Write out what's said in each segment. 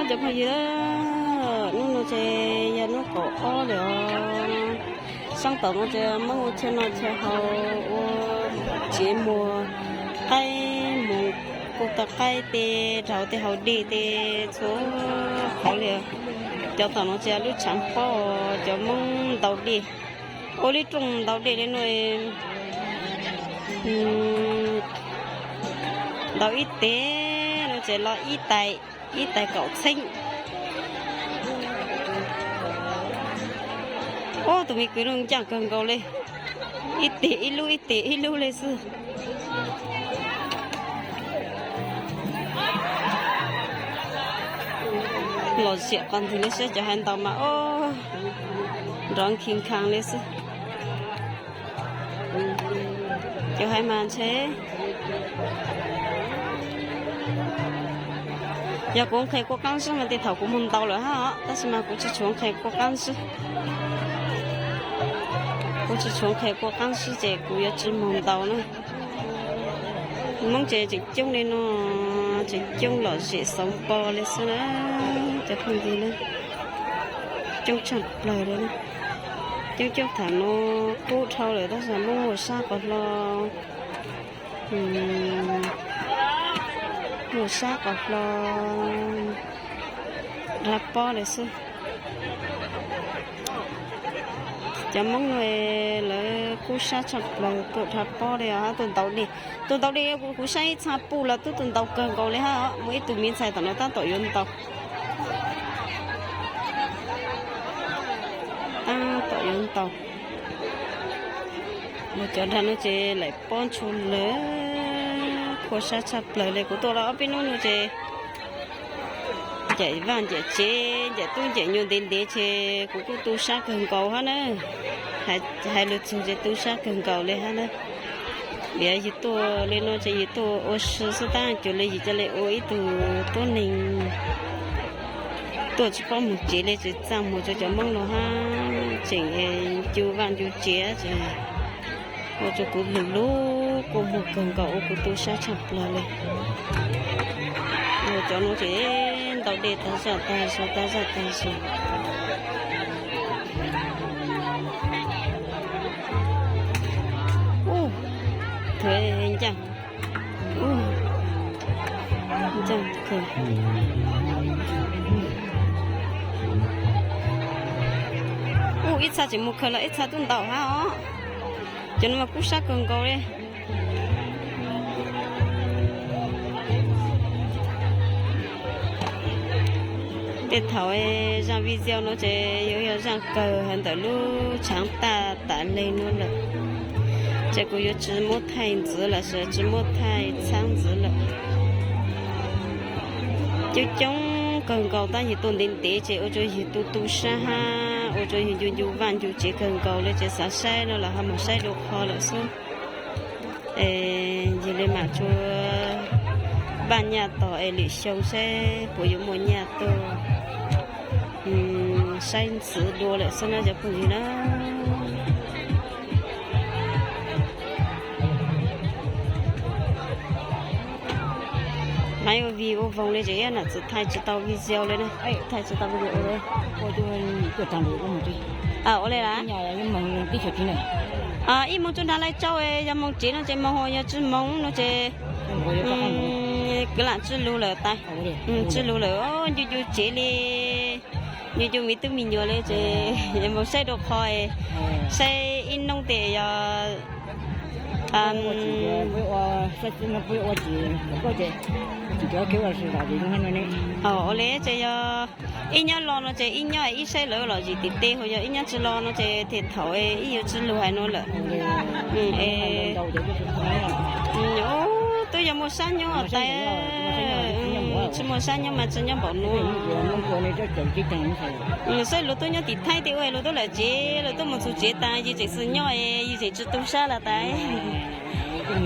Cov phooj ywg, hnub no ces yog hnub kaum ob lawm os. Sab tom no ces Hmoob ua chaw noj chaw haus, ua tsev muag, qaib muag, kuj tau qaib tej, rau tej haus dej tej txhua qhov li. Cov tom no ces lub tshav pob, cov Hmoob ntaus dej, ua lub rooj ntaus dej li no, ntaus ib teg no ces los ib tais, ib tais kaum txheeb. Ub, tus me kwv no ncaaj kawg nkaus li, ib teg ib lub, ib teg ib lub li xwb. Lom zem qhov ntawd li saib cov haiv ntaus mas, ub, nrov nkig nkhas li xwb. Cov haiv mas ntshe, yog kuv nqhis kua qaab zib mas tej thaum kuv moog ntaus lawm hab os, tab sis mas kuv tsi tshuav nqhis kua qaab zib. Kuv tsi tshuav nqhis kua qaab zib ces kuv yuav tsi moog ntaus na. Moob ces tseem coob li no, tseem coob lom zem xauv npo li xwb na, cov phooj ywg na. Coob tshaj plawg li na. Coob coob thaum no qub dhau lawm tab sis Moob muaj sab qhov hlo, muaj sab qhov hlo dhab pob li xwb. Cov Moob no lawv qub sab tshaj plawg, tuaj dhab pob li os, tuaj ntaus dej. Tuaj ntaus dej, kuv saib ib txha puj los tub tuaj ntaus kawg nkaus li hab os. Muaj ib tug me ntxhais tom no tab tom yuav ntaus, tab tom yuav ntaus. Cov nrag no ces laim pob ntshua lawm, qhua sab tshaj plawg li. Kuv tuaj los ob peb hnub no ces ncaim vaj ncaim tsev, ncaim tub ncaim nyuag ntev ntev ces kuv kuj tu sab kawg nkaus hab na. Hais lus txug ces tu sab kawg nkaus li hab na. Vim yog tuaj li no ces yus tuaj ua si xwb, tab cuag li yus ca le ua ib tug tuab neeg tuaj tsis paub moog tsev li, tseem txaj muag rua cov Moob no hab, tseem ncu vaj ncu tsev, ua rua kuv lug lub kua muag kawg nkaus, ua kuv tu sab tshaj plawg li. Cov no ces ntaus dej tag zaj tag zog, tag zaj tag zog. Ub, thuav ncaaj, ncaaj kawg. Ub, ib txha tseem moog kawg los ib txha tub ntaus hab os. Cov no mas kub sab kawg nkaus li. Tej thaum zaaj video no ces yuav yog zaaj kawg hab ntawm lub tshaav tag tas le no lawm, ces kuv yuav tsi muab thaij ntxiv lawm, tsi muab thaij txhaab ntxiv lawm. Coob coob kawg nkaus, tab yug tuaj ntev ntev ces ua rua yug tu tu sab hab ua rua yug ncu ncu vaj ncu tsev kawg nkaus li, ces xav saib no los ho moog saib dlua qhov lawm xwb. Es yog li mam rua npaj nyaj tog es lwm xyoo saib puas yuav muaj nyaj tuaj saib ntxiv dua lawm xwb na cov phooj ywg na. Hmaiv ua vig ua voog li ces ib nam txiv thaij tsis tau video li na, thaij tsis tau video li. Ua li las, ib moog rua nrag Laij Tsau, yog moog tsev no ces moog, yog tsi moog no ces kwv lam tsi lug lawm tas. Tsi lug lawm, ncu ncu tsev li, ncu ncu miv tub miv nyuam li ces moog saib dlua qhov, saib ib noob tes yog ua li ces yog ib nyob los no ces ib nyob ib saib lawv los zim tim teb, ho yog ib nyob tsi los no ces tej thaum ib yuav tsi lug hais no lawm. Twb yog muaj sab nyob tas, tsi muaj sab nyob mas tsi nyob npaum nuav. Saib luag tub nyob tim Thaib tej ua luag tub lawm tsev, luag tub moog txug tsev tas yug tseem xwb nyob, yug tseem tsi tu sab lawm tas. Ua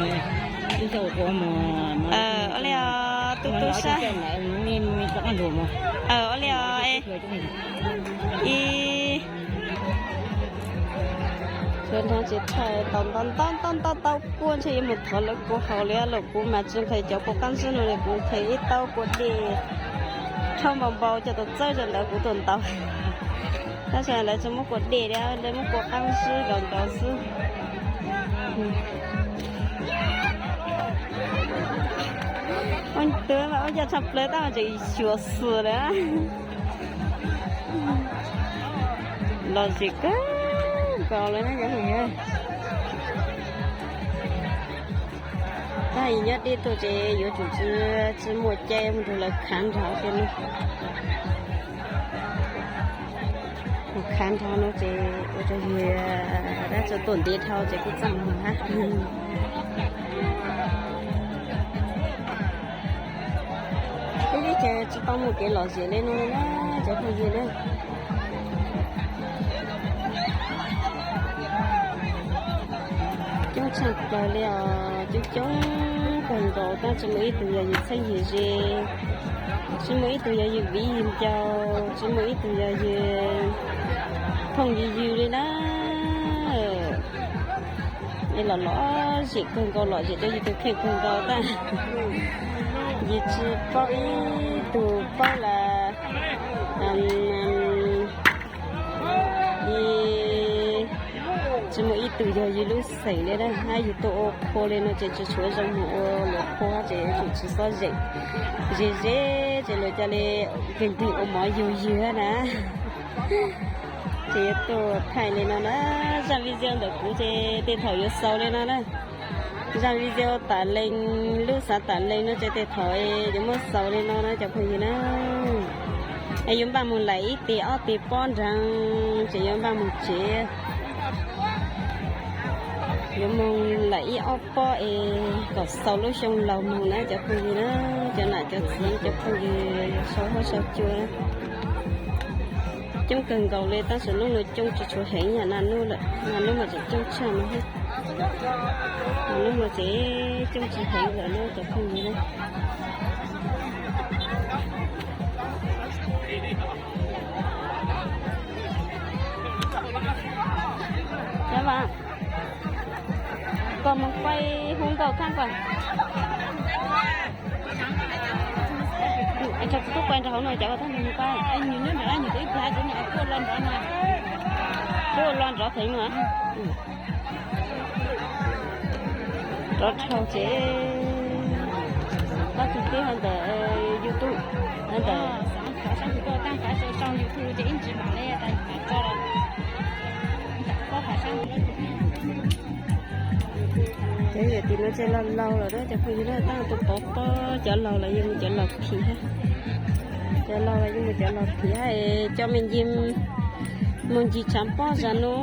li tu tu sab. Ua li ib sawv daws tsis thaij tau ntau ntau ntau ntau tau kua ntshe yuav mus thov lawv kua haus li, los kuv mas tsis nqhis cov kua qaab zib no li, kuv nqhis ib taub kua dej, Thauj npau npau cov tus txawj rau ntawd kuv tus ntaus. Tab sis lawv tsis muab kua dej li, lawv muab kua qaab swb nkaus nkaus xwb. Ua cas tshaj plaws tab mas tseem xyuas xwm lawm. Lom zem kawg nkaus lawm na cov phooj ywg. Tab yus nyob deb tuaj ces yuav tsum tsis muaj caij mus nrug lawv khav nrog tej no. Mus khav nrog no ces ua rau yus dab tsi tuaj ntev dhau ces kuj txaj muag hab. Ib lub caij tsis tau mus kev lom zem li no na cov phooj ywg na. Coob tshaj plaws li os, coob coob kawg nkaus tab tsis muaj ib tug yog yus txheeb yus ze, tsis muaj ib tug yog yus viv yus ncaus, tsis muaj ib tug yog yus phooj yus ywg li na. Es lom lom zem kawg nkaus, lom zem rau yus tus kheej kawg nkaus tab yus tsis paub ib tug paub las tsis muaj ib tug yog yus lub xeem li na. Hab yus tuaj ua qhua li no ces tsis tshua zoo mus ua luag qhua ces yuav tsum tsis xob zem. Ze ze ces luag ca li nkeeg nkeeg ua mov yug ywg hab na. Ces yuav tuaj thaij li no na, zaj video ntawm kuv ces tej thaum yuav xaus li no na. Zaj video tam leeg, lub xav tam leeg no ces tej thaum yuav muab xaus li no na cov phooj ywg na. Es yuav npaj mus laim ib tes ob tes pob nrag ces yuav npaj mus tsev. Yuav mus laim ib ob pob es kom xaus lub xyoo laug moog na cov phooj ywg na, cov nam cov txiv cov phooj ywg sau huab sau cua. Coob kawg nkaus li tab sis hnub no coob tsis tshua heev yam naj nub lawm, naj nub mas tseem coob tshaj no. Naj nub mas tseem coob tsis heev lawm na cov phooj ywg na. Koj mus quay hub nkauj thaab koj. Tub quay nrog hauv no ces koj thaab mus quay. Tub lo nrov heev no. Rov dhau ces pab tig teb hauv ntawm YouTube, hauv ntawm Cov yawm tim no ces laug laug lawm na cov phooj ywg na, tab tus pov pob cov laug los yeej mus cov laug phim hab. Cov laug los yeej mus cov laug phim hab es cov me ncig mus ncig tshav pob zag no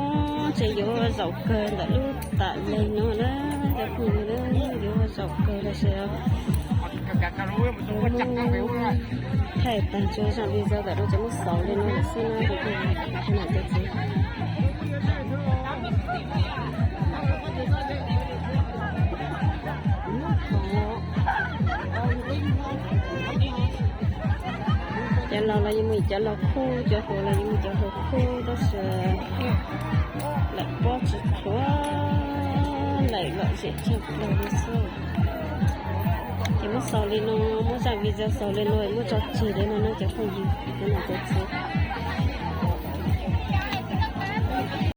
ces yuav zaum kawg ntawm lub tam leeg no na cov phooj ywg na, yuav zaum kawg los sis thaij tag tso zaj video ntawm no ces muab xaus li no lawm xwb na cov phooj ywg. Cov laug los yeej mus cov laug khub, cov hluas los yeej mus cov hluas khub tab sis laim pob tsis tshua laim lom zem tshaj plaws li xwb. Ces muab xaus li no, muab zaj video xaus li no muab tso tseg li no na cov phooj ywg, cov nam cov txiv.